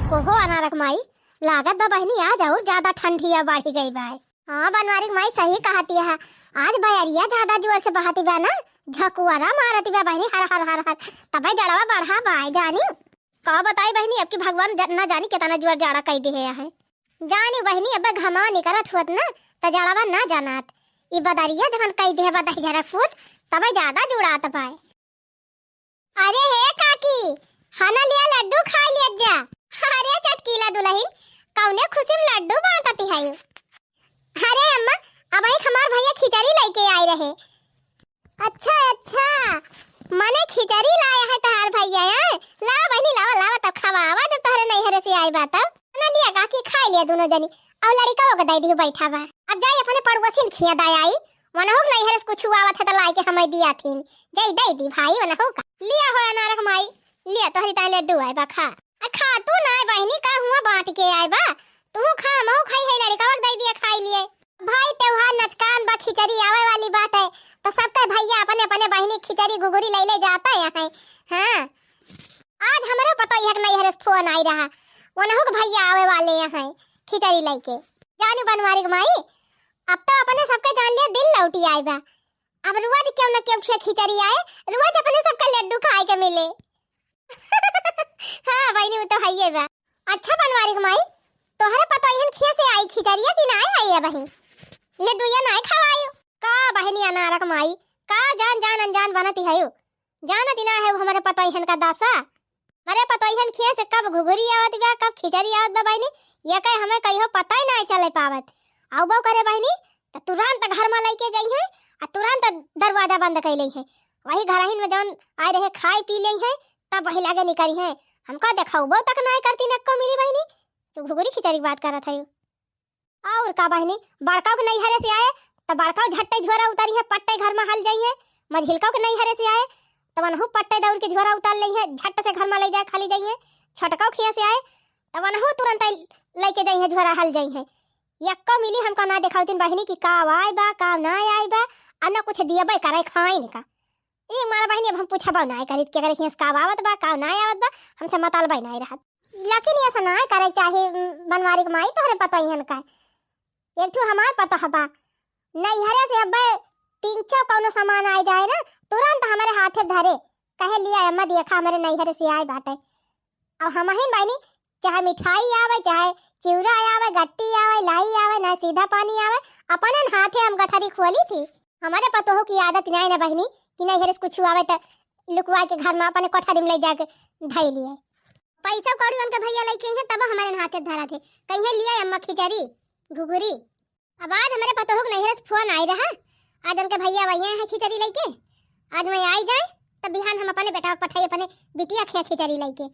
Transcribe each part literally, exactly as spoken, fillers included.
कोहो अनारक माई, लागत बा बहिनी आज और ज्यादा ठंडिया बढ़ी गई बा। हाँ बनवारी क माई सही कहती है, आज बयरिया ज्यादा जोर से बहती बा ना, झकुआरा मारती बा बहिनी हर हर हर हर, तबे जड़वा बढ़ा बा जानी। का बताई बहिनी, अब की भगवान ज-, ना जानी कितना जोर जाड़ा कई दिहे है। जानी बहिनी, अब घमा निकरत हुअत ना, त जड़वा ना जानात। ई बदरिया जहन कई दिहे बा दहिजरा पूत, तबे ज्यादा जुड़ात बाय। अरे हे काकी, हना लिया लड्डू खाई लिया जा। अरे चटकीला दुलहिन, कौने खुशी में लड्डू बांटती है? अरे अम्मा, अबहिं हमार भैया खिचड़ी लइके आए रहे। अच्छा, अच्छा, मने खिचड़ी लाया है तहार भैया, हैं? लावा बहिनी, लावा, लावा, तब खवावा, जब तोहरे नैहरे से आई बा तब। ना लिया काकी, खाई लिया दोनों जनी, और लड़िकवा के दे दियो, बैठा बा। अब जाई अपने पड़ोसिन खिया दाई आई, वनहु के नैहरे से कुछ आवत है त लाई के हमें दिया थीन, जाई दे दी भाई वनहु का। लिया हो अनारक माई, लिया तोहरी ताई लड्डू आए बा, खा। आ खा तू ना बहिनी, का हुआ बांट के आए बा, तू खा, महू खाई है, लड़िकवा के दे दिया, खाई लिए। भाई, त्योहार नचकान बा, खिचड़ी आवे वाली बात है, तो सबके भैया अपने अपने बहिनी खिचड़ी घुघुरी ले ले जाता है। हाँ, आज हमरे पतोहिया के नैहरे से फोन आई रहा, वनहु के भैया आवे वाले हैं खिचड़ी लेके। जानी बनवारी के माई, अब तो अपने सबके जान लिया दिन लौटी आए बा। अब रोज क्यों न क्यों खिया खिचड़ी आए, रोज अपने सबका लड्डू खाए के मिले। हाँ बहिनी, वो तो है ये बा। अच्छा बनवारी के माई, तोहरे पतोहियन खिया से आई खिचड़िया कि ना आई है बहिन? लड्डुया ना खवायो का बहिनी अनारक माई? का जान जान अनजान बनती है? जानत ही ना है वो हमरे पतोहियन का दशा। हमरे पतोहियन खिया से कब घुघुरी आवत बा, कब खिचड़ी आवत बा बहिनी, ये कहे हमें कहियो पता ही ना चले पावत। आउबो करे बहिनी, त तुरंत घर में लेके जइहे, आ तुरंत दरवाजा बंद कर लेहे। वही घरहिन में जौन आए रहे खाए पी लेहे, तब वही लागे निकरी है। हमका देखौबो तक नाय करती नक्को मिली बहिनी, तू घुघुरी खिचड़ी की बात करत है। और का बहिनी, बड़का के नैहरे से आए, त बड़का झट्टे झोरा उतारी है, पट्टे घर में हल जाइए। मझिलका के नैहरे से आए, त वनहु पट्टे दौड़ के झोरा उतार लेहे, झट से घर में ले जाए, खाली जाइए। छोटका खिया से आए, त वनहु तुरंत लेके जाइए, झोरा हल जाइए। यक्को मिली हमका ना देखावतिन बहिनी कि का आय बा, का ना आय बा, आ ना कुछ दियबे करे खाइन का। ई मार बहिनी, अब हम पूछबो ना करित के करे खिया से का आवत बा, का ना आवत बा, हमसे मतलबे ना रहत। लेकिन ऐसा ना करे चाहे बनवारी के माई तोहरे पतोहियन का। एक ठो हमार पतोह बा, नैहरे से अब्बे तीन चार कौनो सामान आ जाए ना, तुरंत हमरे हाथे धरे, कहे लिया अम्मा देखा हमरे नैहरे से आए बाटे। अब हमहिन बहिनी, चाहे मिठाई आवे, चाहे चिउरा आवे, गट्टी आवे, लाई आवे, ना सीधा पानी आवे, अपने हाथे हम गठरी खोली थी। हमरे पतोह की आदत नहीं ना बहिनी कि नैहरे से कुछ आवे त लुकवा के घर में अपने कोठरी में ले जाके धई लिए। पैसा कौड़ी उनके भैया लेके अइहें तब हमरे हाथे धरा थे, कहिए लिया अम्मा खिचड़ी घुघुरी। अब आज हमरे पतोह के नैहरे से फोन आई रहा, आज उनके भैया वही है खिचड़ी लेके, आज मैं आई जाए तब बिहान हम अपने बेटा के पठाई अपने बिटिया खिया खिचड़ी लेके।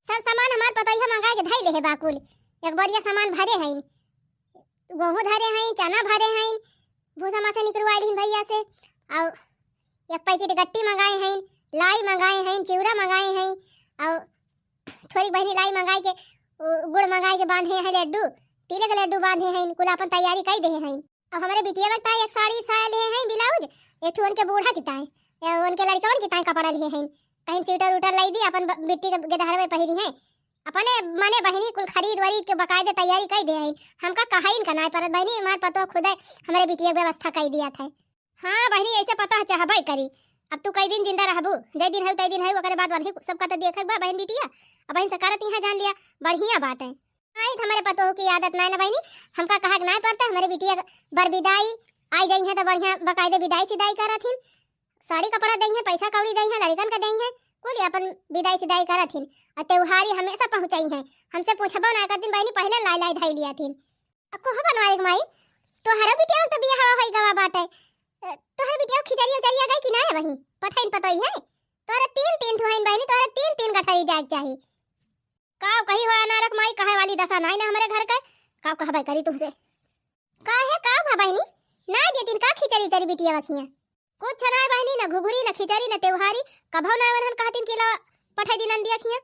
सब सामान हमार पतोहिया मंगा के धई ले है बाकुल, एक बोरिया सामान भरे हैं, गेहूं धरे हैं, चना भरे हैं, भूसा मा से निकलवाए लिहिन भैया से, और एक पैकेट गट्टी मंगाए हैं, लाई मंगाए हैं, चिउरा मंगाए हैं, और थोड़ी बहिनी लाई मंगाए के उ, गुड़ मंगाए के बांधे हैं लड्डू, तिले के लड्डू बांधे हैं, कुल अपन तैयारी कई दे हैं। अब हमरे बिटिया के ताई एक साड़ी साया ले हैं, ब्लाउज, एक ठो उनके बूढ़ा की ताई, या उनके लड़कवन की ताई कपड़ा ले हैं, कहीं स्वेटर उटर लाई दी, अपन ब-, बिट्टी के गेदहरवे पहिरी हैं। अपने मने बहिनी कुल खरीद वरीद के बकायदे तैयारी कई दे हैं। हमका कहाइन का नाय परत बहिनी, हमार पतोह खुदे हमरे बिटिया के व्यवस्था कई दिया था। हाँ बहिनी, ऐसे पतोह चाहबे करी। अब तू कई दिन जिंदा रहबू, जय दिन है तय दिन है, ओकरे बाद वही सबका तो देखे के बा बहिन बिटिया। अब बहिन से करत यहाँ जान लिया, बढ़िया बात है। आई तो हमरे पतोह की आदत नाय ना बहिनी, हमका कहा के नाय पड़ता, हमरे बिटिया बर विदाई आई जाई है तो बढ़िया बकायदे विदाई सिदाई करत हिन। साड़ी कपड़ा दई है, पैसा कौड़ी दई है, लड़कन का दई है, कुल अपन विदाई सिदाई करत हिन। और त्योहारी हमेशा पहुँचाई है, हमसे पूछबो ना करतिन बहिनी, पहले लाई लाई धाई लिया थिन। अब कोहा बनवारी के माई, तोहरा बिटिया के तो बियाह होई गवा बाटे। अ, तोहरा बिटिया के खिचड़ी उचरिया गई कि ना है वहीं? पठाइन पतोई है? तोहरा तीन तीन ठो हईन बहिनी, तोहरा तीन तीन गठरी जाए के चाही। का कही हो अनारक माई, कहे वाली दशा नाई ना हमरे घर के। का कहबे करी तुमसे? का है, का भा बहिनी? ना देतिन का खिचड़ी उचरी बिटिया वखिया? कुछ ना बहिनी, ना घुघुरी, ना खिचड़ी, ना त्योहारी, कभौ ना वनहन कहतिन कि ला पठाई दी नंदिया खिया।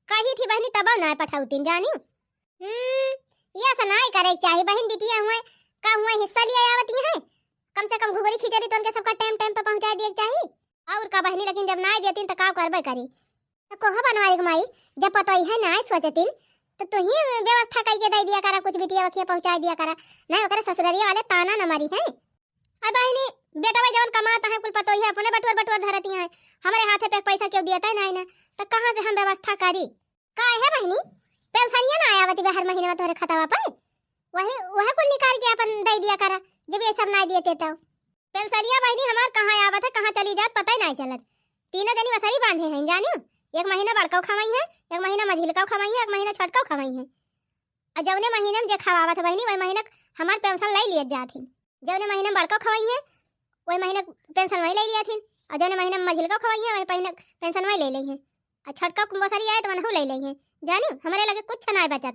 कही थी बहिनी तबौ ना पठाउतिन जानी। हम्म, ये ऐसा नाय करे के चाही, बहिन बिटिया हुए, का हुए हिस्सा लिया आवत ही है, कम से कम घुघुरी खिचड़ी तो उनके सबका टाइम टाइम पे पहुँचाए दिए के चाही। और का बहिनी, लेकिन जब नाय देतिन तो का करबे करी। तो कोहा बनवारी के माई, जब पतोई है नाय सोचतिन, तो तू ही व्यवस्था कइके दइ दिया करा, कुछ बिटिया वखिया पहुँचाइ दिया करा, नहीं ओकरे ससुररिया वाले ताना न मारी हैं। अरे बहिनी, बेटवा जवन कमात है, कुल पतोहिया अपने बटोर बटोर धरती हैं, हमरे हाथे पे पैसा केहू दियत है नहीं ना, तो कहाँ से हम व्यवस्था करी? काहे बहिनी, पेंशनिया ना आवत बा हर महीने में तोहरे खतवा पर? वही, वह कुल निकाल के अपन दइ दिया करा, जब ये सब ना दिए ते तो। पेंशनिया बहिनी हमार कहाँ आवत है, कहाँ चली जात, पता ही नहीं चलत। तीनों जनी वसरी बांधे हैं, जानियो, एक महीना बड़कौ खवाई है, एक महीना मझिलकौ खवाई है, एक महीना छोटकौ खवाई है। और जौने महीने में जे खवावत है बहिनी, वही महीने हमार पेंशन ले लिए जात ही। जौने महीने में बड़कौ खवाई है, वही महीने पेंशन वही ले लिया थी। और जौने महीने में मझिलकौ खवाई है, वही महीने पेंशन वही ले ली है। और छोटकौ कुंबोसरी आए तो वनहु ले ली है। जानियो, हमरे लगे कुछ नाय बचत।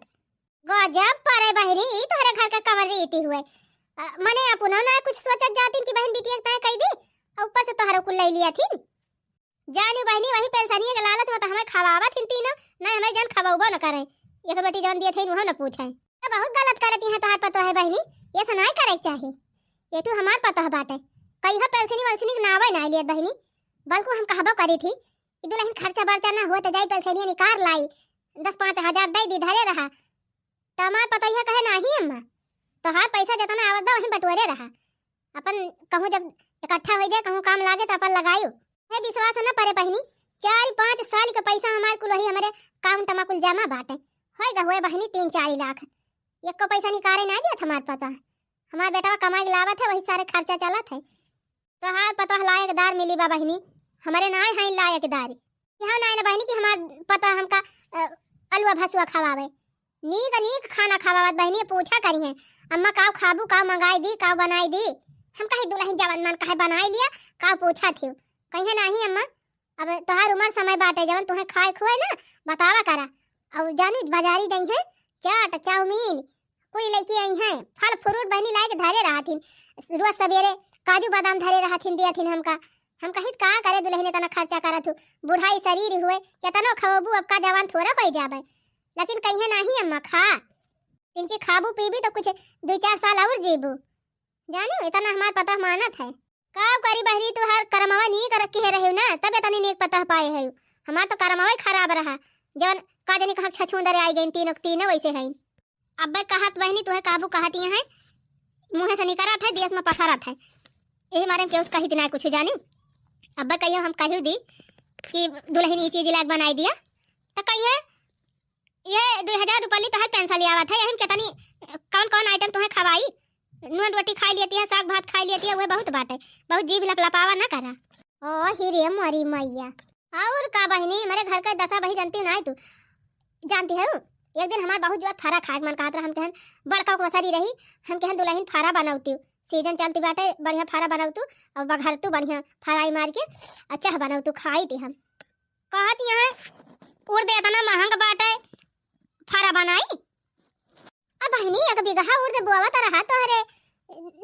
गजब परे बहिनी, ई तोहरे घर के कवन रीति हुए। अ, मने अपनो ना कुछ सोचत जातिन कि बहिन बिटिया के तय कई दी, और ऊपर से तोहरो कुल ले लिया थी। जानी बहिनी, वही पेंशनिया के लालच में तो हमें खवावत हिन तीनों, नहीं हमें जन खवबो न करें। एक रोटी जौन दिए थे, वह न पूछे। तो बहुत गलत करती हैं तोहार पतोह है बहिनी, ये से नहीं करे के चाही। ये तू हमार पतोह बाटे, कहियो पेंशनी वंशनी के नावे नहीं लियत बहिनी, बल्कि हम कहबो करी थी कि दुल्हन खर्चा बर्चा ना हो तो जाई पेंशनिया निकाल लाई, दस पाँच हजार दे दी, धरे रहा। तो हमार पतोहिया कहे, "नाही अम्मा, तोहार पैसा जितना आवत बा वहीं बटोरे रहा, अपन कहूँ जब इकट्ठा हो जाए, कहूँ काम लागे तो अपन लगायु।" हे विश्वास न परे बहिनी, चार पाँच साल के पैसा हमार कुल वही हमरे account में कुल जमा बाटे, होई गहुए बहिनी तीन चार लाख। एको पैसा निकाले ना दियत हमार पतोह, हमार बेटवा कमाई के लावत है, वही सारे खर्चा चलत है। तोहार पतोह लायकदार मिली बा बहिनी, हमरे नाय हैं लायकदार। यहाँ नाय न बहिनी कि हमार पतोह हमका, अ, अलुआ भसुआ खवावे, नीक नीक खाना खवावत बहिनी, पूछा करी हैं, "अम्मा काव खाबू, काव मंगाई दी, काव बनाई दी?" हम कही, "दुल्हन जवन मन कहे बनाई लिया, काव पूछा थियो?" कहिए, "नाही अम्मा, अब तोहार उम्र समय बाटे, जवन तुहें खाए खुए ना, बतावा करा।" और जानी बाजारी जइहें, चाट चाउमीन कुल लेके आई हैं, फल फ्रूट बहिनी लाए के धरे रहथिन, रोज सवेरे काजू बादाम धरे रहथिन, दियथिन हमका। हम कहित, "का करे दुल्हन इतना खर्चा करत हूँ, बुढ़ाई शरीर हुए, केतनो खवबू, अब का जवान थोड़ा हो जाबे।" लेकिन कहिए, "नाही अम्मा, खा, तिनची खाबू पीबी तो कुछ दुई चार साल और जीबू।" जानियो, इतना हमार पतोह मानत है। का करी बहिनी, तू हर करमवा नीक रखी है रहे ना, तब इतनी नीक पतोह पाए है। हमार तो करमवा ही खराब रहा, जवन का जानी कहाँ छछूंदर आई गई, तीनों तीनों वैसे हैं। अब्बे कहत बहिनी, तुहे काबू कहत यहाँ है, मुँहे से निकरत है, देश में पसरत है। यही मारे हम केहू से कहित ना कुछ जानी। अब्बे कहियो हम कहियो दी कि दुल्हन ये चीज लाग बनाई दिया, तो कहिए, "ये दुई हजार रुपये ली तोहर पेंशन ले आवत है, यही में कितनी, कौन कौन आइटम तुम्हें खवाई? नून रोटी खाई लेती है, साग भात खाई लेती है, वह बहुत बाटे, बहुत जीभ लपलपावा ना करा।" ओ ही रे मोरी मैया। और का बहिनी, मेरे घर का दशा बही जानती हो ना तू, जानती हो, एक दिन हमार बहुत जोर फारा खाए के मन कहत रहा, हम कहन बड़का कुंवारी रही, हम कहन दुल्हन फारा बनौती, सीजन चलती बाटे, बढ़िया फारा बनौतू और बघरतू बढ़िया फ्राई मार के, अच्छा बनौतू खाई थी हम। कहत यहाँ उर्द इतना महंग बाटे, फारा बनाई। अब बहिनी, एक बीघा उर्द बोवत रहा तोहरे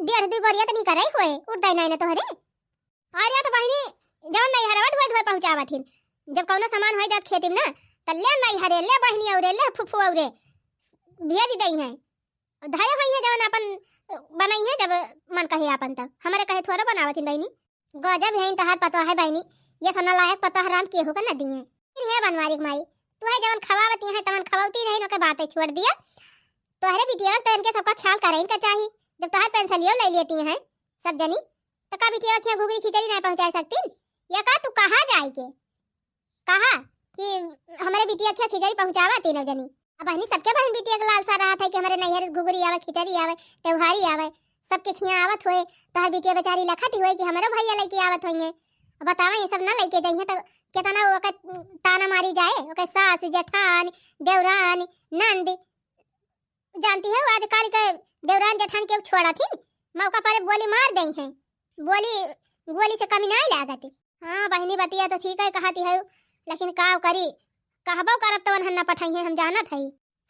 डेढ़ दुई बोरिया तो निकरे हुए, उर्द नहीं ना तोहरे। अरे तो बहिनी, जवन नैहरवा ढोए ढोए पहुँचावत हिन, जब कौनो सामान हो जात खेती में ना, त ले नैहरे, ले बहिनी औरे, ले फुफू औरे, भेज दई हैं। धरे हुई है जवन अपन बनाई है, जब मन कहे अपन तब। हमरे कहे थोड़ा बनावत हिन बहिनी। गजब है तोहार पतोह है बहिनी, ये सना लायक पतोह राम केहू का न दिए। फिर हे बनवारी के माई, तू है जवन खवावती है तवन खवावती रही, ओके बातें छोड़ दिया। तोहरे बिटिया तो इनके सबका ख्याल करे इनका चाही, जब तोहार पेंसिलियो ले लेती हैं सब जनी, तो का बिटिया खिया घुघरी खिचड़ी नहीं पहुँचा सकती? या का तू कहाँ जाए के? कहा कि हमरे बिटिया खिया खिचड़ी पहुँचावा तीनों जनी। अब बहिनी, सबके बहन बिटिया के लालसा रहत है कि हमरे नैहर घुघरी आवे, खिचड़ी आवे, त्योहारी आवे, सबके खिया आवत होए, तोहर बिटिया बेचारी लखत ही होए कि हमरो भैया लेके आवत होइए। अब बतावा, ये सब ना लेके जाइए तो कितना ओकर ताना मारी जाए, ओकर सास, जेठान, देवरान, नंद। जानती हो, आजकल के देवरान जेठान के छोड़ा थी, मौका पर बोली मार दई हैं, बोली, गोली से कमी नहीं लागत। हाँ बहिनी, बतिया तो ठीक है कहती है, लेकिन का करी, कहबो करब तो उन्हन न पठाई है, हम जानत है।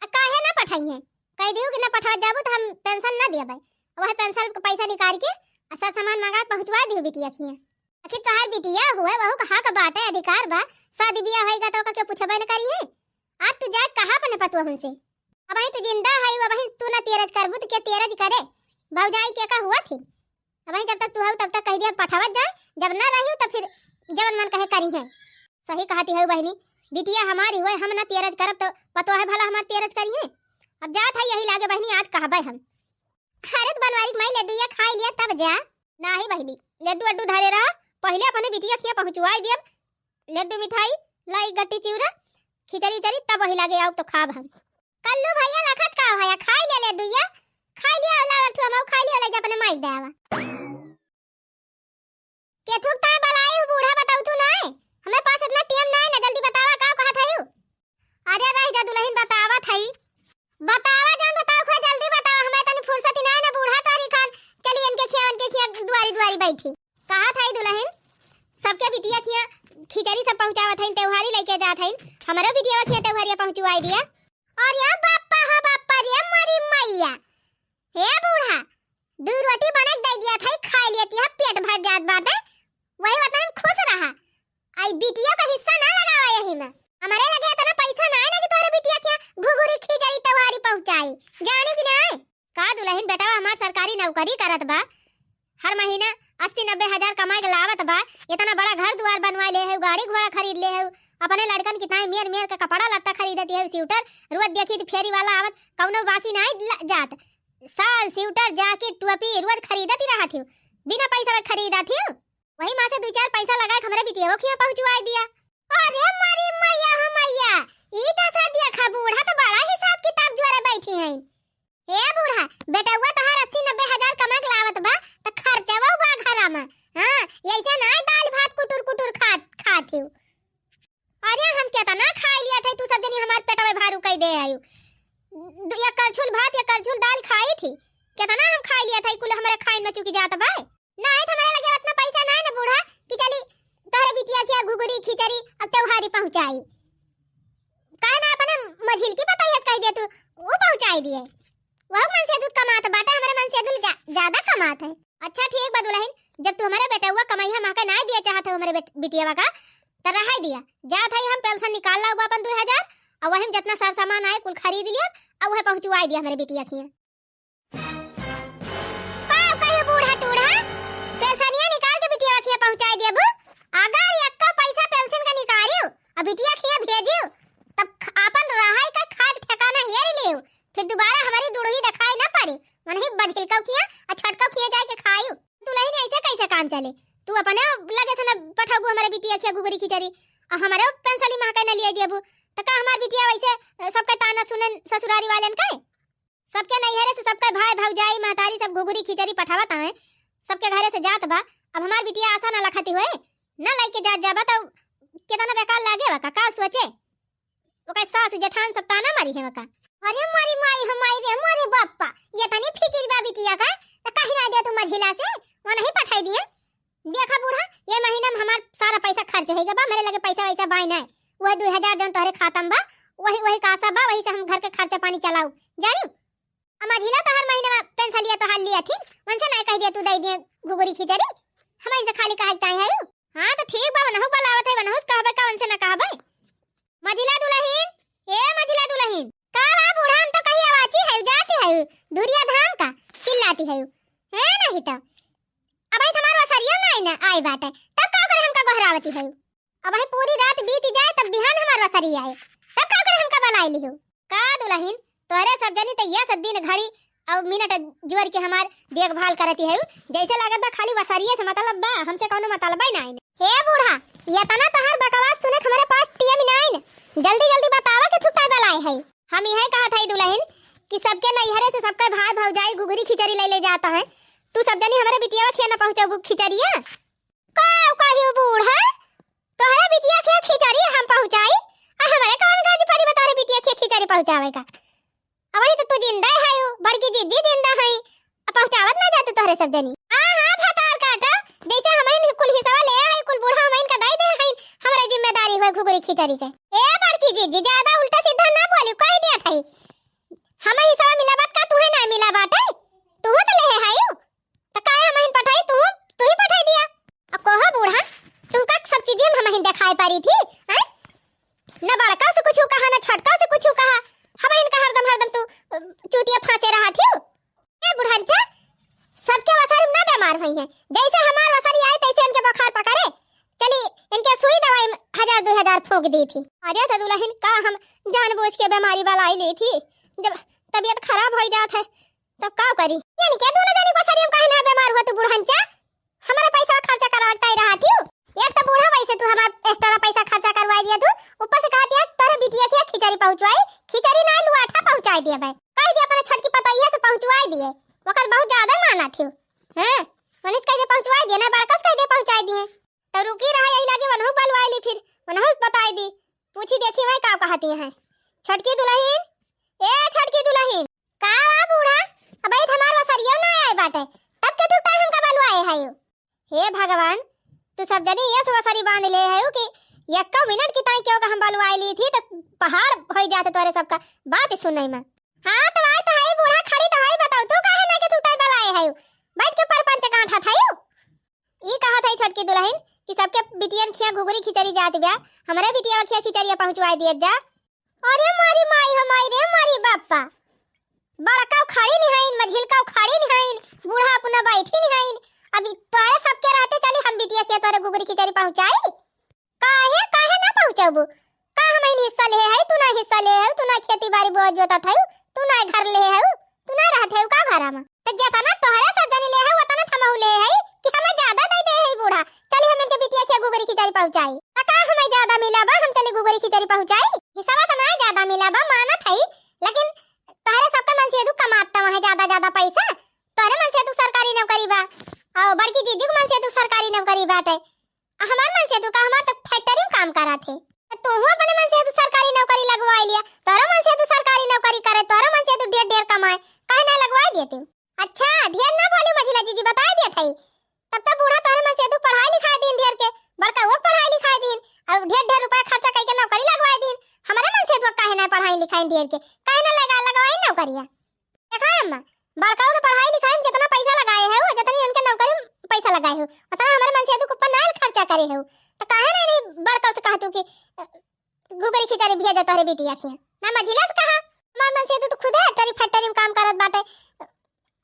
आ काहे न पठाई है? कह दियो कि न पठवा जाबू तो हम पेंशन न देबे। वह पेंशन के पैसा निकाल के आ सब सामान मंगा के पहुँचवा दियो बिटिया खिया। आखिर तोहार बिटिया हुए, वहू का हक बाटे, अधिकार बा, शादी बियाह होइगा तो ओका के पूछबे न करी है। आज तू जाए कहा अपने पतुआ से? अबही तू जिंदा है, अबही तू ना तेरज करबू तो के तेरज करे? भौजाई के का हुआ थी? अबही जब तक तू हऊ तब तक कह दिया पठावत जाए, जब ना रही तो फिर जवन मन कहे करी है। सही कहती है बहिनी, बिटिया हमारी होए, हम ना तेरज करब तो पतोह भला हमार तेरज करिहैं। अब जात है यही लागे बहिनी, आज कहबै हम। अरे त बनवारी के माई लड्डुइया खाइ लिया तब जा। नाही बहिनी, लड्डू अड्डू धरे रहा, पहिले अपने बिटिया खिया पहुँचवाइ दियब। लड्डू मिठाई, लाई गट्टी चिउरा, खिचड़ी उचड़ी, तब वही लागे आउब तो खाब हम। कल्लू भइया लखत का भइया, खाइ लिया लड्डुइया, खाइ लिया, ला एक ठो हमहू खाइ लिया, लै जा अपने माई के दे आवा। केथुक ताई बलाई हू बूढ़ा, बताऊ तू नाय? हमरे पास इतना टेम नाय ना, जल्दी बतावा का कहत हयू? अरे रह जा दुलहिन, बतावत हई। बतावा जान बतावा, खूब जल्दी बतावा, हमरे तनी फुर्सत ही नाय ना बूढ़ा, तोहरी खान चली इनके खिया, उनके खिया दुआरी दुआरी बैठी। कहत हई दुलहिन, सबके बिटिया खिया खिचड़ी सब पहुँचावत हईन, त्योहारी लइके जात हईन, हमरो बिटिया खिया त्योहारिया पहुँचवाइ दिया। अरे बाप्पा हो बाप्पा रे, मोरी मइया, हे बूढ़ा, दू रोटी बना के दइ दिया था, खाइ लिया था, पेट भर जात बाटे, वही वतन में खुश रहा। आई बिटिया का हिस्सा ना लगावा यही में। हमरे लगे इतना पैसा ना है ना कि तोहरे बिटिया के घुघुरी खिचड़ी त्योहारी पहुँचाई, जाने कि ना? का दुलहिन, बेटवा हमार सरकारी नौकरी करत बा, हर महीना अस्सी नब्बे हजार कमाइ के लावत बा, इतना बड़ा घर दुआर बनवाइ ले है, गाड़ी घोड़ा खरीद ले है, अपने लड़कन की ताई मेर मेर के कपड़ा लत्ता खरीदत है, स्वेटर रोज देखी तो फेरी वाला आवत, कौनो बाकी नाहीं ल-, जात। साल, स्वेटर, जैकेट, टोपी रोज खरीदत ही रहत हियो, बिना पैसा में खरीदत हियो। वही मा से दुइ चार पैसा लगाइ के हमरे बिटिया खिया पहुँचवाइ दिया। अरे मोरी मइया हो मइया, ई तो सब देखा बूढ़ा तो बड़ा हिसाब किताब जोरे बैठी हैं। हे बूढ़ा, बेटउआ तोहार अस्सी नब्बे हजार कमा के लावत बा, त खर्चवा बा घरा में। हाँ, ऐसे ना दाल भात कुटुर कुटुर खात, खात हियो। अरे हम केतना खाइ लिया था, तू सब जनी हमार पेटवे भारू कइ दे आयु। दु-, एक करछुल भात, एक करछुल दाल खाई थी, केतना हम खाइ लिया था, कुल हमरे खाइन में चुकि जात बा। नाहीं त हमरे लगे उतना पैसा नाहीं ना बूढ़ा कि चली तोहरे बिटिया खिया घुघुरी खिचड़ी अब त्योहारी पहुँचाई। काहे ना अपने मझिल की पतोहिया से कहि दे तू, ऊ पहुँचाइ दिए। वहू मनसेधू कमात बाटे, हमरे मनसेधू जा-, ज्यादा कमात है। अच्छा ठीक बा दुलहिन, जब तू हमरे बेटउआ कमइहा महके नाहीं दिया चाहत हो हमरे बेट-, बिटियवा का, त रहाई दिया। जात है हम पेंशन निकाल लाउब अपन दुइ हजार, अउ वही में जितना सर सामान आए कुल खरीद लिया, अउ वह पहुँचवाइ दिया हमरे बिटिया खिया। का कहियो बूढ़ा टूढ़ा, पेंशनिया निकाल के बिटिया खिया पहुँचाइ देबू? अगर एक्को पैसा पेंशन का निकालियो, अउ बिटिया खिया भेजियो, तब ख-, आपन रहाई का खाए के ठिकाना हेर लियो, फिर दुबारा हमरी दुढ़ही देखाई ना पड़ी। मनही बझिलकौ खिया अउ छोटकौ खिया जाइ के खाइयो। दुलहिन ऐसे कैसे काम चले? तू अपने लगे से न पठौबू हमरे बिटिया खिया घुघुरी खिचड़ी, अउ हमरे पेंशनी महके न लिया देबू, त का हमार बिटिया वैसे, अ, सबके ताना सुने ससुरारी वालन के? सबके नैहरे से सबके भाई भौजाई महतारी सब घुघुरी खिचड़ी पठावत हैं, सबके घरे से जात बा। अब हमार बिटिया आशा ना लखती होए, ना लइके जात जाबा त केतना बेकार लागे बा, का, का सोचे? ओकर सास जेठान सब ताना मारी है ओका। अरे मोरी माई हो माई रे, मोरे बाप्पा, ये तनी फिकिर बा बिटिया का, त कहीं ना दे तू मझिला से, वो नहीं पठाई दिए। देखा बूढ़ा, ये महीना में हमार सारा पैसा खर्च होइगा बा, मेरे लगे पैसा वैसा बाय नाय। वह दुइ हजार जौन तोहरे खाता में बा, वही, वही कासा बा, वही से हम घर के खर्चा पानी चलाऊ। जानियो, अब मझिला तो हर महीना में पेंशन लिया तो हाल लिया थी, उनसे नाय कह दिया तू दे दिए घुघुरी खिचड़ी, हम इनसे खाली कहे ताई है। हाँ तो ठीक बा, वनहु बुलावत है, वनहु से कहबे का, उनसे ना कहबे। मझिला दुलहिन, ए मझिला दुलहिन, का बा बूढ़ा, हम तो कहीं आवाची है, जाती है, धुरिया धाम का चिल्लाती है, है नहीं तो। अब आई तुम्हार वसरियो ना आई ना, आई बाटे, तब का करे हमका गोहरावती है? अब आई पूरी रात बीत जाए, तब बिहान हमार वसरी आए, तब का करे हमका बुलाई लिहो? का दुलहिन, तोहरे सब जनी त यह सब दिन घड़ी अउ मिनट जोर के हमार देखभाल करती है, जैसे लागत बा खाली वसरिये से मतलब बा, हमसे कौनो मतलब ही नाइन। हे बूढ़ा, ये तना तोहार बकवास सुने के हमारे पास टीएम नाइन, जल्दी जल्दी बतावा के थुकाए वाला है। हम यह कहत है दुलहिन कि सबके नैहरे से सबके भाई भौजाई घुघुरी खिचड़ी ले ले जाता है, तू सब जनी हमरे बिटिया खिया न पहुँचबू खिचड़िया? का कहियो बूढ़ा, तोहरे बिटिया खिया खिचड़ी हम पहुँचाई, आ हमरे कौन गरज परी बा तोहरे बिटिया खिया खिचड़ी पहुँचावे का? अब वही तो तू जिंदा है, बड़की जिज्जी जिंदा है, अब पहुँचावत ना जातू तोहरे सब जनी। हाँ, हाँ, भतार काटा, जैसे हमइन कुल हिस्सा ले है, कुल बूढ़ा हमइन का दे दे है, हमरे जिम्मेदारी हुए घुघुरी खिचड़ी के। ए बड़की जिज्जी, ज्यादा उल्टा सीधा ना बोली, कह दिया था। हमें हिस्सा मिला बात का तुहे ना मिला बाटे? तुहो तो ले है, तो काहे हमहिन पठाई, तू, तू ही पठाई दिया। अब कहो बूढ़ा, तुमका सब चीजें हम हमहिन देखाई पारी थी, हैं? न बड़का से कुछ कहा, न छोटका से कुछ कहा, हमहिन का हरदम, हरदम तू, अ, चूतिया फांसे रहा थी। ए बुढ़ंचा, सबके वसारी ना बीमार हुई हैं, जैसे हमार वसारी आए तैसे इनके बुखार पकड़े। चली, इनके सुई दवाई में हजार दुई हजार फूँक दी थी। अरे तो दुलहिन, का हम जानबूझ के बीमारी बलाई ली थी? जब तबीयत खराब होइ जात है तब का करी? यानी के दुनो जनी को सरियम काहे ना बीमार हुआ तू बुढ़नचा? हमारा पैसा खर्चा करावत ताई रहा थी। एक तो बूढ़ा वैसे तू हमार extra पैसा खर्चा करवाई दिया तू, ऊपर से कहा दिया तोरे बिटिया के खिचड़ी पहुँचवाई, खिचड़ी ना लुआठा पहुँचाई दिया भाई। कह दिया अपने छोटकी पतोहिया से पहुँचवाई दिए, वकर बहुत ज्यादा माना थी। हैं? मनीष कह दे पहुँचवाई दिए, ना बड़कस कह दे पहुँचाई दिए। तो रुकी रहा यही लागे वनहु बलवाई ली, फिर वनहु बताई दी, पूछी देखी वही का कहती हैं। छोटकी दुलहिन, ए छोटकी दुलहिन, का बा बूढ़ा? अबे तो हमार वसरियो ना आए बाटे, तब के तू का हमका बलवाए है? हे भगवान, तू सब जनी ये वसरी बांध ले है कि यक्को मिनट की ताई क्यों का हम बलवाए ली थी तो पहाड़ होइ जाते तोरे सबका बात सुनई में। हाँ तो आई तो है बूढ़ा, खड़ी तो है, बताओ तू काहे ना के तू ताई बलाए है? बैठ के परपंच गांठत है। ई कहत है छोटकी दुलहिन कि सबके बिटियन खिया घुघरी खिचड़ी जात बा, हमरे बिटिया खिया खिचड़िया पहुँचवाई दियत जा। अरे मारी माई हो माई रे मारी बापा, बड़का खड़ी निहाइन, मझिलका खड़ी निहाइन, बूढ़ा अपना बैठी निहाइन। अभी तोहरे सबके रहते चली हम बिटिया के तोरे घुघरी खिचड़ी पहुँचाई? काहे, काहे ना पहुँचबू? का हमहिन हिस्सा लेहे है, तू ना हिस्सा लेहे है, तू ना खेती बाड़ी बोअ जोतत है, तू ना घर लेहे है, तू ना रहत है का घरा में? तो जेतना तोहरे सब जनी लेहे है, ओतना थमहू लेहे है कि हमें ज्यादा दे दे है बूढ़ा। चली हम इनके बिटिया के घुघरी खिचड़ी पहुँचाई। तो का हमें ज्यादा मिला बा, हम चली घुघरी खिचड़ी पहुँचाई? हिस्सा तो ना ज्यादा मिला बा, मानत है, लेकिन तोहरे सबके मन से दू कमात तो है ज्यादा ज्यादा पैसा। तोहरे मन से दू सरकारी नौकरी बा, और बड़की जीजी के मन से दू सरकारी नौकरी बाटे। आ हमार मन से दू का, हमार तो factory में काम करत है। तो तोहू अपने मन से दू सरकारी नौकरी लगवाई लिया, तोहरो मन से दू सरकारी नौकरी करे, तोहरो मन से दू ढेर ढेर कमाए, काहे ना लगवाई देते? अच्छा, ढेर ना बोली मझिला जीजी, बताई देत है। तब तो बूढ़ा तोहरे मन से दू पढ़ाई लिखाई दीन ढेर के, बड़का वो पढ़ाई लिखाई दीन, और ढेर ढेर रुपया खर्चा करके नौकरी लगवाई दीन। हमारे मन से दू काहे ना पढ़ाई लिखाई ढेर के, काहे ना लगा, लगवाई नौकरिया? देखा अम्मा, बड़काऊ के पढ़ाई लिखाई में जितना पैसा लगाए है, वो जितनी इनके नौकरी में पैसा लगाए हो, उतना हमारे मन से दू के ऊपर ना खर्चा करे हो, तो काहे ना नहीं बड़काऊ से कहतू कि, अ, घुघरी खिचड़ी भेज दे तोहरे बिटिया के? ना मझिला से कहा, हमार मन से दू तो खुदे टरी factory में काम करत बाटे,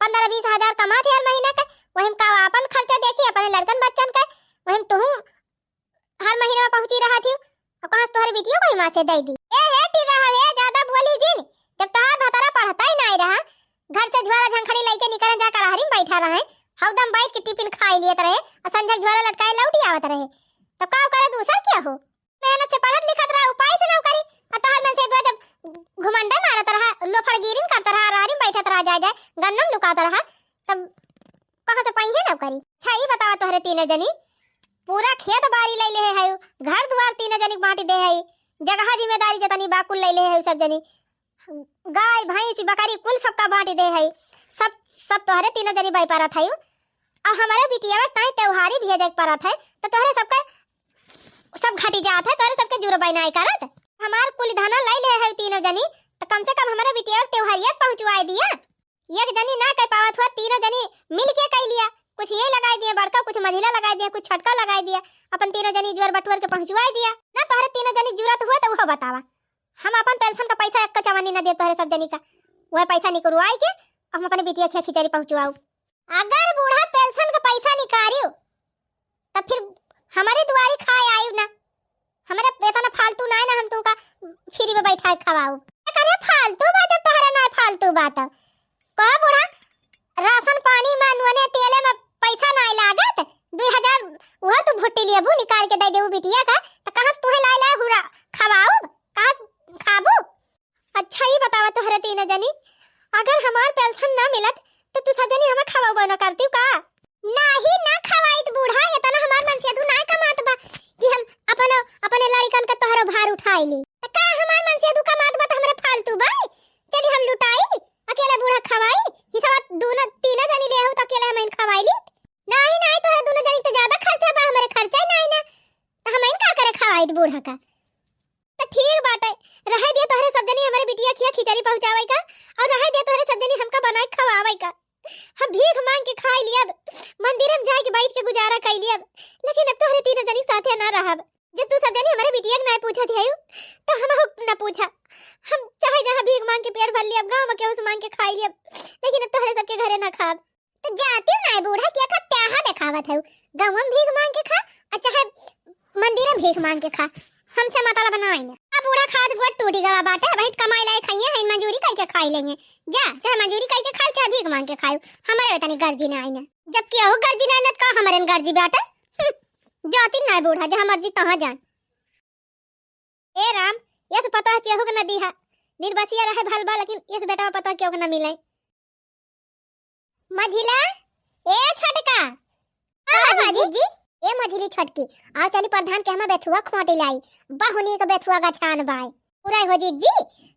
पन्द्रह बीस हजार कमात है हर महीना का, वही में का अपन खर्चा देखी, अपने लड़कन बच्चन का, वही में तुहू हर महीना में पहुँची रहा थी, अब कहाँ से तोहरे बिटिया को हिमा से दे दी? ए हे टिर्रा हवे, ज्यादा बोली जिन। जब तोहार भतारा पढ़ता ही नहीं रहा, घर से झोरा झंखड़ी लेके निकले जाकर रहरी में बैठा रहे, हरदम बैठ के टिफिन खाई लियत रहे, और संझक झोरा लटकाए लौटी आवत रहे, तो का करे दूसर क्या हो? मेहनत से पढ़त लिखत रहा, उपाय से नौकरी, और तोहार मन से दुआ जब घुमंडे मारत रहा, लोफड़गिरिन करत रहा, रहरी में बैठत रहा, जाए जाए गन्नम लुकात रहा, तब कहाँ से पाई है नौकरी? अच्छा, ई बतावा तोहरे तीनों जनी, पूरा खेत बारी ले ले है, घर दुआर तीनों जनी के बांट दे है, जगह जिम्मेदारी जतनी बा कुल ले ले है सब जनी, गाय भैंस बकरी कुल सबका बांट दे है, सब, सब तोहरे तीनों जनी बाई परत है। अब हमारे बिटिया ताई त्योहारी भी है जग परत है, तो तोहरे सबके सब घटी जात है, तोहरे सबके जुरबाई नाई करत। हमार कुल धना ले ले है तीनों जनी, तो कम से कम हमारे बिटिया त्योहारिया पहुँचवाए दिया। एक जनी ना कह पावत हुआ, तीनों जनी मिल के कह लिया, कुछ ये लगाई दिए बड़का, कुछ मझिला लगाई दिए, कुछ छोटका लगाई दिया, अपन तीनों जनी जोर बटुअर के पहुँचवाई दिया। ना तोहरे तीनों जनी जुरत हुआ तो वह बतावा, हम अपन पेंशन का पैसा एक चवन्नी ना दे तोहरे सब जनी का, वह पैसा निकलवाई के हम अपने बिटिया खिया खिचड़ी पहुँचवाऊ। अगर बूढ़ा पेंशन का पैसा निकालियो तो फिर हमारे दुआरी खाए आयु ना, हमारे इतना फालतू ना है ना, हम तुमका फ्री में बैठा के खवाऊ। अरे फालतू बात, अब तोहरा ना फालतू बात। कह बूढ़ा, राशन पानी में, नूने तेले में पैसा ना लागत, दुई हजार वह तू भुट्टी लेबू निकाल के दे देबू बिटिया का, तो कहाँ से तुहे ला ला हुरा खवाऊ, कहाँ से खाबू? अच्छा, ई बतावा तोहरे तीनों जनी, अगर हमार पेंशन ना मिलत, तो तू सब जनी हमें खवाबो ना करती का? नाही, ना खवाइत बूढ़ा, इतना हमार मन से तू ना कमात बा कि हम अपनो, अपने लड़िकन के तोहरो भार उठाई ली। त का हमार मन से तू कमात बा त हमरे फालतू बा? चली हम लुटाई, अकेले बूढ़ा खवाई, हिसाब दोनों, तीनों जनी ले हो त अकेले हम खवाई ली। नाही, नाही, तोहरे दोनों जनी त ज्यादा खर्चा बा, हमरे खर्चा ही नाही ना, त हम का करे खवाइत बूढ़ा का? त ठीक बाटे, रहे दे तोहरे सब जनी हमरे बिटिया खिया खिचड़ी पहुँचावे का, और रहे दे तोहरे सब जनी हमका बनाए खवावे का। हम भीख मांग के खाई लियब, मंदिर में जाके बैठ के गुजारा कर लियब, लेकिन अब तोहरे तीनों जनी साथे ना रहब। जब तू सब जनी हमरे बिटिया के ना पूछत है, तो हम ना पूछा। हम चाहे जहाँ भीख मांग के पेट भर लियब, गाँव में केहू से मांग के खाई लियब, लेकिन अब तोहरे सबके घरे ना खाब। तो जाती ना बूढ़ा, क्या का त्याहा देखावत है? गाँव में भीख मांग के खा, और चाहे मंदिर में भीख मांग के खा, हमसे मतलब नाई ना। अब बूढ़ा खाद गोट टूटी गवा बाटे, वही कमाई लाई खाइए हैं, मजूरी कई के खाई लेंगे। जा, चाहे मजूरी कई के खाओ, चाहे भीख मांग के खाओ, हमारे इतनी गर्जी नाई ना। जब केहू गर्जी नाई ना, तो का हमारे गर्जी बाटे? हम्म, जाती नाई बूढ़ा, जहाँ मर्जी तहाँ जाए। ए राम, यस पतोह केहू के न दीहा। दिन बसिया रहे भल बा, लेकिन यस बेटवा पतोह केहू के न मिले। मझिला, ए छोटका। हाँ, हाँ, जीजी। जीजी। ए मझिली छोटकी, आओ चली प्रधान के हमा बेथुआ खोटी लाई। बहुनी के बेथुआ गछान बाय। पूरा हो जीजी,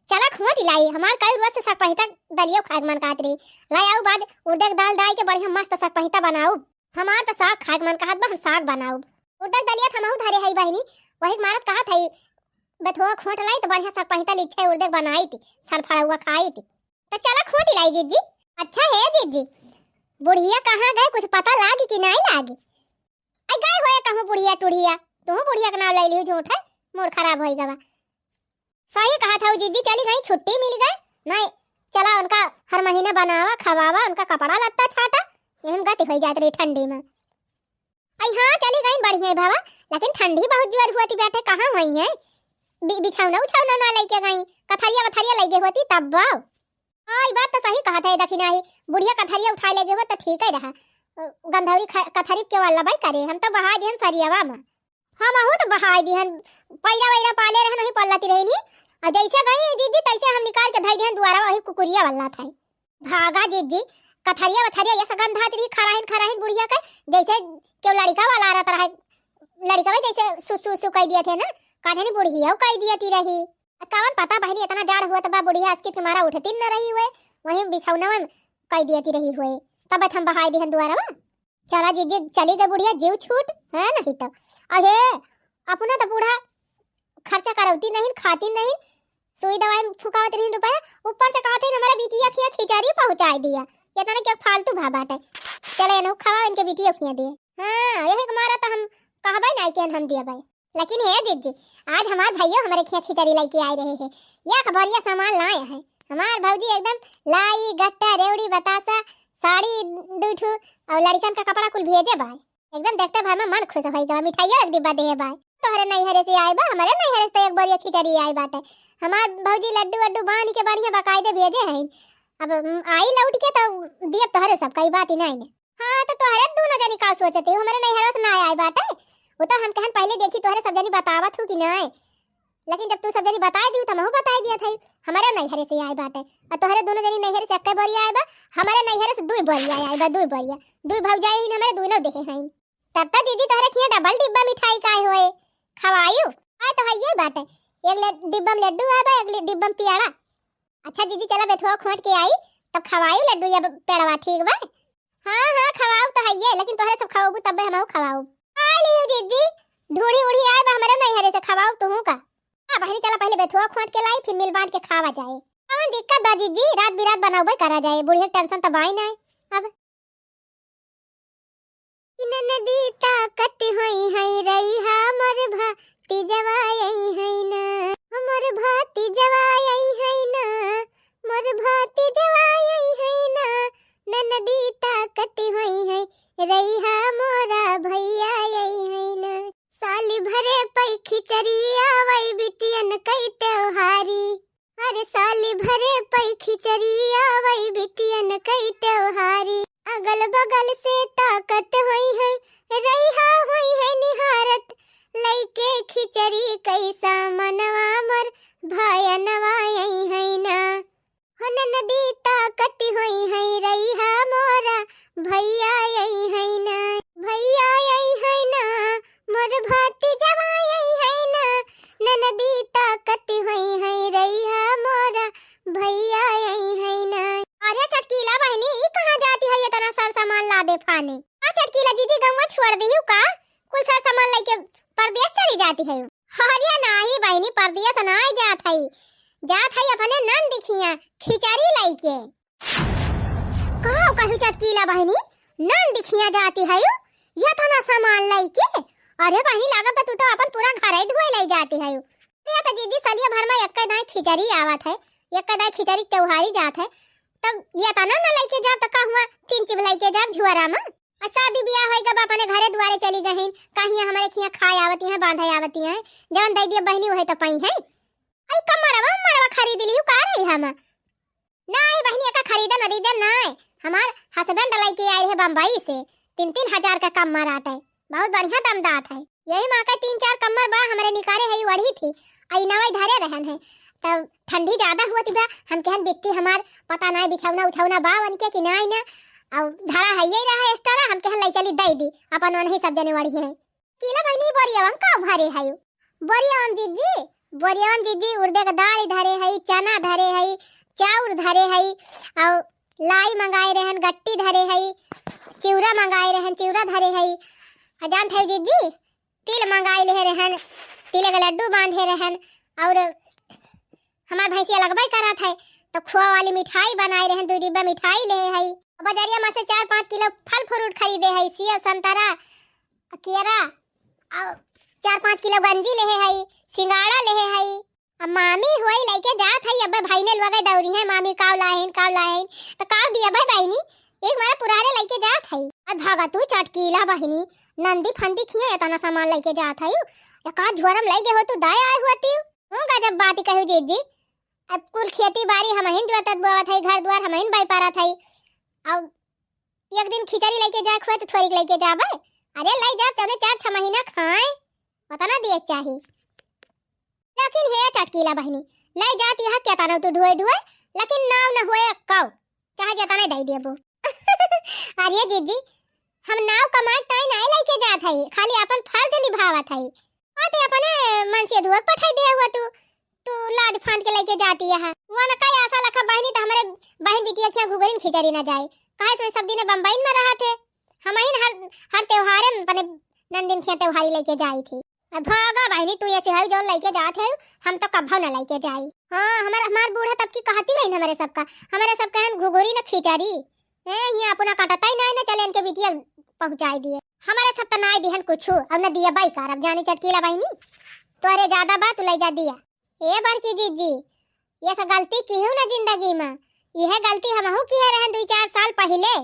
चला खोटी लाई। हमार कई रोज से सक पहिता दलियो खाए के मन कहत रही। लाई आऊ बाज उड़दे के दाल डाई के बढ़िया मस्त सक पहिता बनाऊ। हमार तो साग खाए के मन कहत बा, हम साग बनाउब। उड़दक दलिया त हमहू धरे हई बहिनी, वही के मारत कहत हई, बथुआ खोट लाई त बढ़िया साग पहिता लिच्छे उड़दक बनाई ती, सरफड़ौआ खाई ती। त चला खोटी लाई जीजी। अच्छा हे जीजी, बुढ़िया कहाँ गए, कुछ पता लागी कि नाई लागी? आई गए होए कहूँ बुढ़िया टुढ़िया, तुहू बुढ़िया के नाम ले लिहू, झूठ है, मूड खराब होई गवा। सही कहत हऊ जीजी, चली गई, छुट्टी मिल गए। नहीं, चला उनका हर महीने बनावा, खवावा, उनका कपड़ा लत्ता छाटा, यही में गति होई जात रही ठंडी में। आई हाँ, चली गई, बढ़िया है बाबा, लेकिन ठंडी बहुत जोर हुआ थी बैठे, कहाँ हुई है? बि-, बिछौना उछौना ना लेके गई, कथरिया वथरिया लेके होती तब बाव। हाँ, ई बात तो सही कहत है, देखी नाही, बुढ़िया कथरिया उठाए लेके हो तो ठीक है रहा। गंधौरी ख-, कथरी के वाला बाई करे, हम तो बहा दिहन सरियावा में। हमहू तो बहाई दिहन, पैरा वैरा पाले रहन, वही पल्लती रही नी। और जैसे गई जीजी, तैसे हम निकाल के धई दिहन दुआरा, वही कुकुरिया वाला था। भागा जीजी, कथरिया वथरिया ये सगंधात रही, खराहिन खराहिन बुढ़िया के, जैसे केहू लड़िका वाला रहत रहे, लड़िका में जैसे सु, सु, सु कह दिए थे ना, कहते नहीं बुढ़िया कह दिए ती रही। कवन पता बहनी, इतना जाड़ हुआ तो बा बुढ़िया अस्कित के मारा उठती न रही हुए, वहीं बिछौना में कह दिए ती रही हुए, तब हम बहाई दिहन दुआरा में। चला जीजी, चली गई बुढ़िया, जीव छूट है नहीं तो। अहे, अपना तो बूढ़ा खर्चा करौती नहीं, खाती नहीं, सुई दवाई फुकावत रही रुपया, ऊपर से कहते हैं हमारा बिटिया खिया खिचड़ी पहुँचाई दिया। ये तने के फालतू भा बाटे। चले एनहु खवा, इनके बिटिया खिया दिए। हाँ, यही के मारा तो हम कहबे नहीं कि हम दिया भाई। लेकिन हे जीजी, आज हमार भैया हमारे खिया खिचड़ी लेके आए रहे हैं। या खबरिया सामान लाए हैं। हमार भौजी एकदम लाई, गट्टा, रेवड़ी, बतासा, साड़ी दू ठो और लड़िकन का कपड़ा कुल भेजे बाय। एकदम देखते भर में मन खुश होई गवा। मिठाइयो एक डिब्बा दे बाय। तोहरे नैहरे से आए बा, हमारे नैहरे से तो एक बोरिया खिचड़ी आई बाटे। हमार भौजी लड्डू वड्डू बांध के बढ़िया बकायदे भेजे हैं। अब, उम, आई लौट के तो दियब तोहरे सब, कई बात ही नहीं ने। हाँ, तो तोहरे दोनों जनी का सोचते हो? हमारे नैहरा से ना आए बाटे। वो तो हम कहन पहले देखी तोहरे सब जनी बतावत हो कि नाय। लेकिन जब तू सब जनी बताए दियो, तो हमहू बताए दिया था। हमारे नैहरे से आए बाटे। और तोहरे दोनों जनी नैहरे से एक्के बोरिया आए बा, हमारे नैहरे से दुई बोरिया आए बा, दुई बोरिया। दुई भौजाई ही हमारे दोनों देहे हैं। तब तो जीजी तोहरे खिया डबल डिब्बा मिठाई का होए। खवायु? आए तो है ये बाटे। एक ले-, डिब्बा में लड्डू आए बा, एक ले-, डिब्बा में पियाड़ा। अच्छा जीजी, चला बेथुआ खोट के आई, तब खवाई लड्डू या पेड़वा, ठीक बा? हाँ, हाँ, खवाऊ तो हइये, लेकिन तोहरे सब खवाबू तब्बे हमहू खवाऊ। आ लियो जीजी, ढूढ़ी उढ़ी आए बा हमरे नैहरे से, खवाऊ तुहू का। हाँ बहिनी, चला पहले बेथुआ खोट के लाई, फिर मिल बांट के खावा जाए। कवन दिक्कत बा जीजी, रात बिरात बनाउबे करा जाए, बुढ़िया के टेंशन तो बाई नाय। अब कि ननदी ताकत होई है रइहा, मोर भातीजवा आई है ना, मोर भातीजवा आई है ना, मोर भातीजवा आई है ना, ननदी ताकत होई है रइहा, मोरा भैया आई है ना। साल भरे पै खिचड़ी आवै बिटियन कई त्योहारी, हर साल भरे पै खिचड़ी आवै बिटियन कई त्योहारी। अगल बगल से ताकत होई है, रइहा होई है निहारत, लइके खिचड़ी कई सामनवा मोर भायनवा आई है ना। हो ननदी ताकत होई है रइहा, मोरा भैया आई है ना, भैया आई है ना, मोर भातीजवा आई है ना, ननदी ताकत होई है रइहा, मोरा भैया आई है ना। अरे चटकीला बहिनी, ई कहाँ जाती है इतना सर सामान लादे फाने? आ चटकीला जीजी, गौवा छोड़ दिहू का? कुल सर सामान लेके परदेस चली जाती है। अरे नाही बहिनी, परदेस नाही जात है, जात है अपने नंद खिया खिचड़ी लेके। का कहू चटकीला बहिनी, नंद खिया जाती है यतना सामान लेके? अरे बहिनी, लागत तू तो अपन पूरा घर ही ढोए ले जाती है। अरे तो जीजी, सलिया भर में एक्के दाई खिचड़ी आवत है, एक्के दाई खिचड़ी के त्योहारी जात है, तब यतना न लेके जाब तो का हुआ, तीन चिब लेके जाब झुआरा में। और शादी बियाह होई गब अपने घरे दुआरे चली गहिन, कहिया हमरे खिया खाए आवती हैं, बांधे आवती हैं, जवन दे दिए बहिनी वही तो पई है। आई कमरवा मरवा खरीद लिहू का रही हम? नाई बहिनी, एका खरीदन वरीदन नाई। हमार husband लइके आए रहे बम्बई से, तीन तीन हजार का कम्मर आटे, बहुत बढ़िया दमदात है। यही माँ का तीन चार कम्मर बा, हमरे निकारे है, वढ़ी थी, आई नवाई धरे रहन है। तब ठंडी ज्यादा हुआ थी बा, हम कहन बिट्टी हमार पता नाई बिछौना उछौना बा उनके कि नाई ना, और धरा है यही रहा extra, हम कहन लाई चली दे दी, अपन वही सब जने वढ़ी है। कीला बहिनी, बोरियवा में का भरे हयू? बोरियवा में जिज्जी, बोरियवा में जिज्जी उड़दे के दाल धरे हई, चना धरे हई, चाउर धरे हई, और लाई मंगाए रहन, गट्टी धरे हई, चिउरा मंगाए रहन, चिउरा धरे हई। आ जानत हई जिज्जी, तिल मंगाए लेहे रहन, तिले के लड्डू बांधे रहन, और हमार भैंसिया लगबे करत है, तो खोआ वाली मिठाई बनाए रहन, दू डिब्बा मिठाई लेहे हई। बजरिया में से चार पाँच किलो फल फ्रूट खरीदे हई, सेब, संतरा, केरा, और चार पाँच किलो गंजी लेहे हई, सिंगाड़ा लेहे हई। अब मामी हुई लइके जात हई, अब्बे भाई ने लुआ गए दौरी है, मामी काव लाइन, काव लाइन, तो काव दिया भाई बहिनी, एक मारा पुरारे लइके जात हई। अब भागा तू चटकीला बहिनी, नंदी फंदी खिया इतना सामान लइके जात हई, या का झोरम लइके हो तू दाए आए हुआ ती? हूँ गजब बात कहू जिज्जी, अब कुल खेती बारी हमहिन जोतत बोवत हई, घर दुआर हमहिन बाई पारत हई। अब एक दिन खिचड़ी लइके जाए खुए तो थोड़ी लइके जाबे। अरे लई जा, तने चार छह महीना खाए, पता ना दिए चाही। लेकिन हे चटकीला बहिनी, लई जात यह केतना तू ढुए ढुए, लेकिन नाव न हुए कौ, चाहे जतने दई देबो। अरे जिज्जी, हम नाव कमाए ताई नाई लइके जात हई, खाली अपन फर्ज निभावत हई। और ते अपने मन से धुआ पठाई दे हुआ तू, तू लाद फांद के लइके जाती है। वो न कई आशा लखा बहिनी तो हमरे बहिन बिटिया खिया घुघरिन खिचड़ी न जाए, काहे से सब दिन बम्बई में रहा थे, हम ही हर, हर त्योहारे में अपने नंदिन खिया त्योहारी लइके जाई थी। अब भागा बहिनी, तू ऐसे हई जौन लइके जात है, हम तो कभो न लइके जाई। हाँ, हमार, हमार बूढ़ा तब की कहती रही हमरे सबका, हमरे सब कहन घुघुरी न खिचड़ी। ए, हियाँ अपना कटता ही नाई ना, चले इनके बिटिया पहुँचाई दिए। हमरे सब त नाई दिहन कुछु, अब न दिया बाई कारब, जानी चटकीला बहिनी, तोहरे ज्यादा बा, तू लई जा दिया। ए बड़की जिज्जी, ये सब गलती किहू ना जिंदगी में, यह गलती हमहू किहे रहन दुई चार साल पहिले।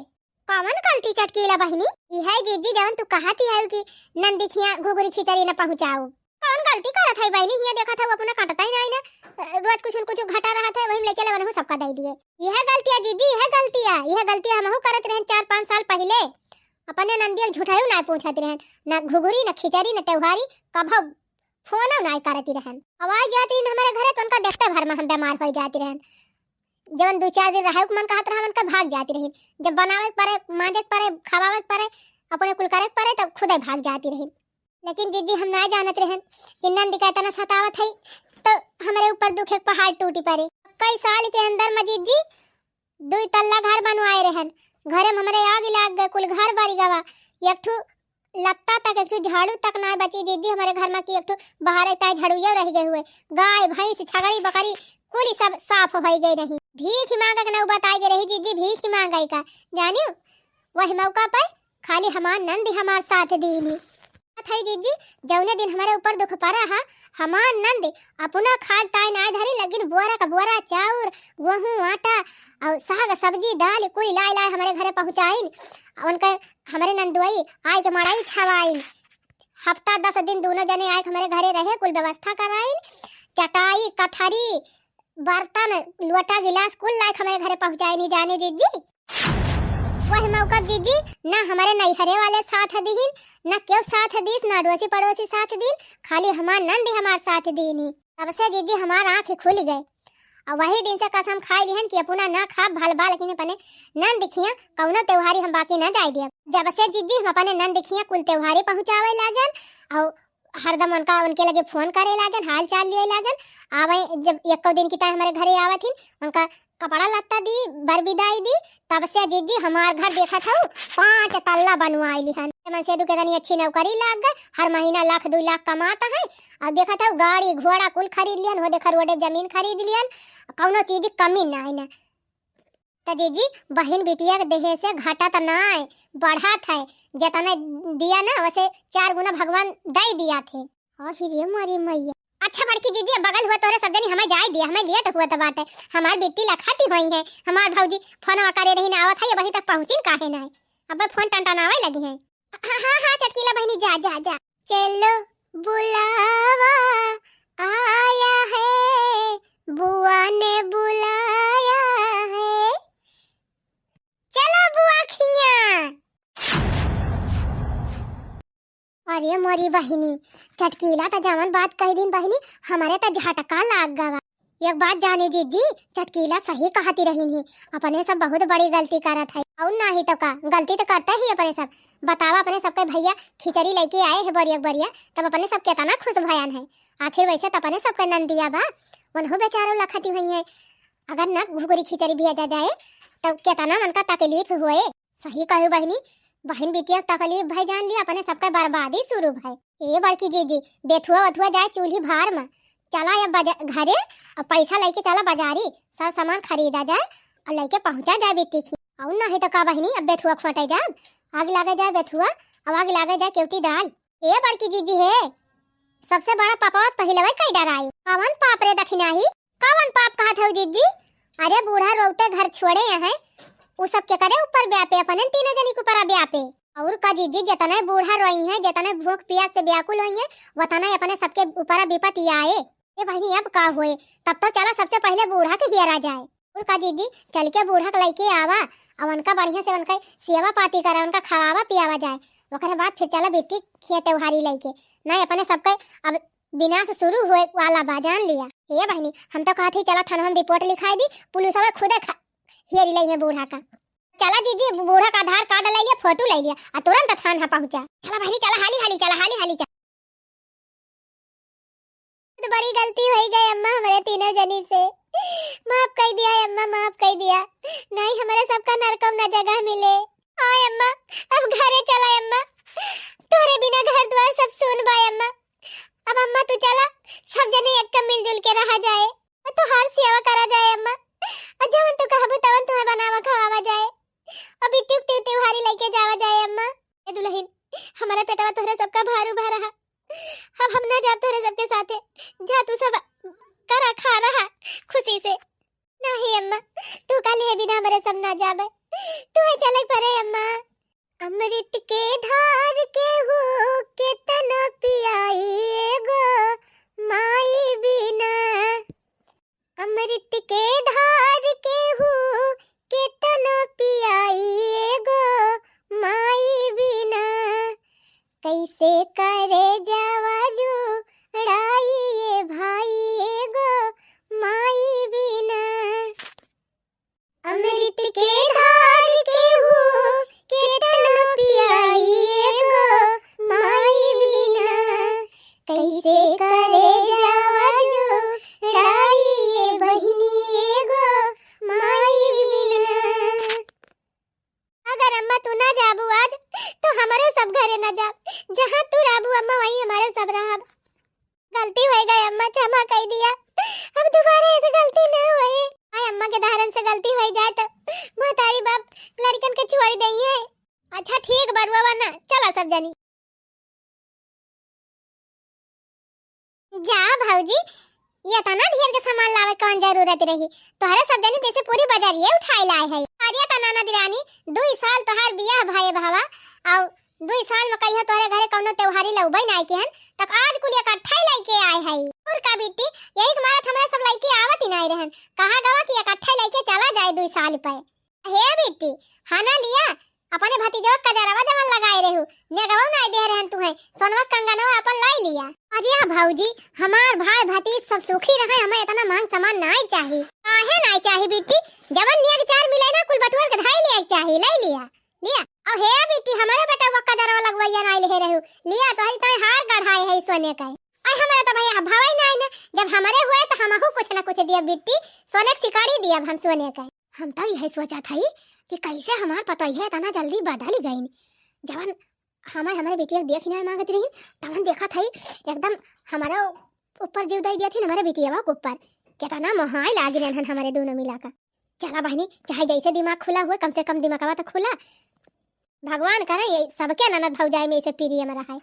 कवन गलती चटकीला बहिनी? यह जिज्जी जवन तू कहत ही है कि नंदी खिया घुघुरी खिचड़ी न पहुँचाऊ। कौन गलती करत है बहिनी? हियाँ देखत है, अपना कटता ही नाई ना। अ, रोज कुछ न कुछ घटा रहत है, वही में लेके लेवन हो सबका दे दिए। यह गलतिया जिज्जी, यह गलतिया, यह गलतिया हमहू करत रहन चार पाँच साल पहिले। अपने नंदिया के झूठाऊ ना पूछत रहन, ना घुघुरी, ना खिचड़ी, ना त्योहारी, कभो फोनो ना करती रहन। अब आ जाती रहन हमारे घरे तो उनका देखते भर में हम बीमार हो जाती रहन। जवन दो चार दिन रहे के मन कहत रहा, उनका भाग जाती रही। जब बनावे के परे, मांजे के परे, खवावे के परे, अपने कुल करे के परे, तब खुदे भाग जाती रही। लेकिन जिज्जी, हम ना जानत रहन कि नंद का इतना सतावत है, तो हमरे ऊपर दुख एक पहाड़ टूटी पड़े। कई साल के अंदर में जिज्जी दुई तल्ला घर बनवाए रहन, घरे में हमरे आग लाग गए, कुल घर बरी गवा। एक ठो लत्ता तक, एक ठो झाड़ू तक ना बची जिज्जी हमरे घर में कि एक ठो बाहर ताई झाड़ुइयो रह गए हुए। गाय, भैंस, छगड़ी, बकरी कुल सब साफ हो गए रही। भीख मांगे के नौबत आ गए रही जिज्जी, भीख मांगे का, जानियो। वही मौका पर खाली हमार नंद हमार साथ दीनी। बात है जिज्जी, जौने दिन हमरे ऊपर दुख पड़ा है, हमार नंद अपना खाद ताई नाय धरी, लेकिन बोरा का बोरा चाउर, गेहूं, आटा और साग, सब्जी, दाल कुल लाए लाए हमरे घरे पहुँचाइन। उनके हमरे नंदुई आए के मड़ई छवाइन। हफ्ता दस दिन दोनों जने आए के हमरे घरे रहे, कुल व्यवस्था कराइन। चटाई, कथरी, बर्तन, लोटा, गिलास कुल लाए के हमरे घरे पहुँचाइन, जाने जिज्जी। वही मौका जिज्जी, ना हमरे नैहरे वाले साथ दीहिन, ना केहू साथ दीस, ना अड़ोसी पड़ोसी साथ दीन, खाली हमार नंद हमार साथ दीनी। तब से जिज्जी हमार आँख खुल गए। और वही दिन से कसम खाई लिहन कि अपना ना खाब भल बा, लेकिन अपने नंद खिया कौनो त्योहारी हम बाकी ना जाए दिया। जब से जिज्जी हम अपने नंद खिया कुल त्योहारी पहुँचावे लागन, और हरदम उनका, उनके लगे फोन करे लागन, हाल चाल लिए लागन। आवे जब एको दिन की ताई हमारे घरे आवत हिन, उनका कपड़ा लत्ता दी, बर बिदाई दी, तब से जिज्जी हमार घर देखत हऊ पाँच तल्ला बनवाई लिहन। मन से दू के तनी अच्छी नौकरी लाग गए, हर महीना लाख दू लाख कमात है। और देखत हऊ गाड़ी घोड़ा कुल खरीद लिहन, हो देखा रोडे जमीन खरीद लिहन, कौनो चीज कमी ना है ना। त जिज्जी बहिन बिटिया के देहे से घटत ना है, बढ़त है, जितने दिया ना वैसे चार गुना भगवान दे दिया थे। आही रे मारी मैया। अच्छा बड़की जिज्जी, अब बगल हुआ तोहरे सब जनी, हमें जाए दिया, हमें लेट हुआ त बाटे। हमार बिट्टी लखाती हुई है, हमार भौजी फोनवा करे रही ना आवत है, ये वहीं तक पहुँचिन काहे ना है। अब फोन टनटनावे लगी है। हाँ, हाँ, हाँ, चटकीला बहिनी, जा, जा, जा। चलो, बुलावा आया है, बुआ ने बुलाया है। चलो बुआ खिया। अरे मोरी बहिनी, चटकीला त जवन बात कही दिन बहिनी, हमरे त झटका लाग गवा। एक बात जानी जिज्जी, चटकीला सही कहती रहिन ही, अपने सब बहुत बड़ी गलती करत है। और नाही तो का, गलती तो करते ही अपने सब। बतावा, अपने सबके भैया खिचड़ी लेके आए है बोरिया के बोरिया, तब अपने सब केतना खुश भयन है। आखिर वैसे तो अपने सबके नंदिया बा, उनहु बेचारो लखती हुई है। अगर न घुघरी खिचड़ी भेजा जाए, तब केतना मन का तकलीफ होए। सही कहू बहिनी, बहिन बिटिया के तकलीफ भई जान लिया, अपने सबके बर्बादी शुरू भई। ए बड़की जीजी, बेथुआ वथुआ जाए चूल्ही भार में, चला अब बजा-, घरे, अब पैसा लेके चला बाजारी, सर सामान खरीदा जाए और लेके पहुँचा जाए बिट्टी खी। और नहीं तो का बहिनी, अब बेथुआ खोटे जाब, आग लागे जाए बेथुआ, अब आग लागे जाए केवटी दाल। ए बड़की जीजी हे, सबसे बड़ा पापवा पहिले वही कई डराई। कवन पाप रे दखिनाही? कवन पाप कहत हऊ जिज्जी? अरे बूढ़ा रोते घर छोड़े हैं, उ सब के करे ऊपर ब्यापे, अपने तीनों जनी के ऊपर ब्यापे। और का जिज्जी, जितने बूढ़ा रोई हैं, जितने भूख पियास से व्याकुल होई हैं, वतने अपने सबके ऊपर विपत्ति आए। ए बहिनी, अब का होए? तब तो चला सबसे पहिले बूढ़ा के हियरा जाए। और का जिज्जी, चल के बूढ़ा के लइके आवा, अब उनका बढ़िया से उनका सेवा पाती करा, उनका खवावा पियावा जाए। ओकरे बाद फिर चला बिट्टी खिया त्योहारी लइके। नहीं अपने सबके अब विनाश शुरू होए वाला बा, जान लिया। हे बहिनी, हम तो कहत ही चला थाना हम रिपोर्ट लिखाई दी, पुलिस वाला खुदे खा-, हेरी लई है बूढ़ा का। चला जीजी, बूढ़ा का आधार कार्ड ले लिया, फोटो ले लिया, आ तुरंत थाना पहुँचा। चला बहिनी, चला हाली हाली, चला हाली हाली, चला। बहुत बड़ी गलती होई गई अम्मा हमरे तीनों जनी से। माफ कई दिया अम्मा, माफ कई दिया। नहीं हमरे सबका नरकम ना जगह मिले। आय अम्मा, अब घरे चला अम्मा। तोहरे बिना घर द्वार सब सुन बा अम्मा। अब अम्मा तू चला, सब जने एक मिलजुल के रहा जाए। और तोहार सेवा करा जाए अम्मा। और जवन तू कहबू तवन तुम्हें बनावा खवावा जाए। और बिट्टू के त्योहारी लेके जावा जाए अम्मा। ए दुल्हन, हमारा पेटवा तोहरे सबका भारू भा रहा। अब हम ना जाब तोहरे सबके साथे। जा तू सब करा खा रहा खुशी से। नाही अम्मा, तू का लिहे बिना हमरे सब ना जाबे। तू है चले परे अम्मा। अमृत के धार केहू केतना पियाई एगो माई बिना। अमृत के धार केहू केतना पियाई एगो माई बिना। कैसे करे जावा जुड़ाई ए भाई एगो माई बिना। अमृत के धार केहू केतना पियाई एगो माई बिना। कैसे करे जावा जुड़ाई ए बहिनी एगो माई बिना। अगर अम्मा तू ना जाबू आज, तो हमरो सब घरे ना जाब। जहाँ तू रहबू अम्मा, वहीं हमारे सब रहब। गलती होई गई अम्मा, क्षमा कई दिया, अब दोबारा ऐसे गलती ना होए। आय अम्मा के दहरन से गलती होई जाए तो महतारी बाप लड़कन के छोड़ देई है। अच्छा ठीक बरुआ बा ना, चला सब जनी। जा भौजी, ये इतना ढेर के सामान लावे कौन जरूरत रही? तोहरे सब जनी जैसे पूरी बाजारिये उठाए लाए है। अरे तना ननद रानी, दुई साल तोहार बियाह भये भवा, और दुई साल में कहियो तोहरे घरे कौनो त्योहारी लौबे नाई के हन, तक आज कुल इकट्ठा ही लइके आए है। और का बिट्टी, यही के मारत हमरा सब लइके आवत ही नाई रहन। कहा गवा कि इकट्ठा लइके चला जाए दुई साल पे। हे बिट्टी, हाना लिया, अपने भतीजवा कजरवा जवन लगाए रहू, नेगवा नाई दे रहन तुहे, सोनवा कंगनवा अपन लाई लिया। अरे भौजी, हमार भाई भतीज सब सुखी रहे, हमें इतना मांग सामान नाई चाही। काहे नाई चाही बिट्टी? जवन नेग चार मिले ना, कुल बटुअर के धाई लिया चाही, लाई लिया, लिया। अब हे बिट्टी, हमारे बेटा वो कजरवा लगवैया नाई ले रहू, लिया तो हरी ताई हार गढ़ाए है सोने का। आई हमारे तो भैया भाई नाई ना, जब हमारे हुए तो हमहू कुछ ना कुछ दिया बिट्टी, सोने की सिकड़ी दिया हम सोने का। हम तो यही सोचत हई कि कैसे हमार पतोहिया इतना जल्दी बदल गईन। जवन हमें हमारे बिटिया के देख ही नहीं मांगत रही, तवन देखत हई एकदम हमारा ऊपर जीव दई दिया थी, हमारे बिटिया के ऊपर। कितना मोहाई लाग रहे हन हमारे दोनों मिला का। चला बहनी, चाहे जैसे दिमाग खुला हुए, कम से कम दिमागवा तो खुला। भगवान करे ये सबके ननद भौजाई में ऐसे प्रिय में रहे।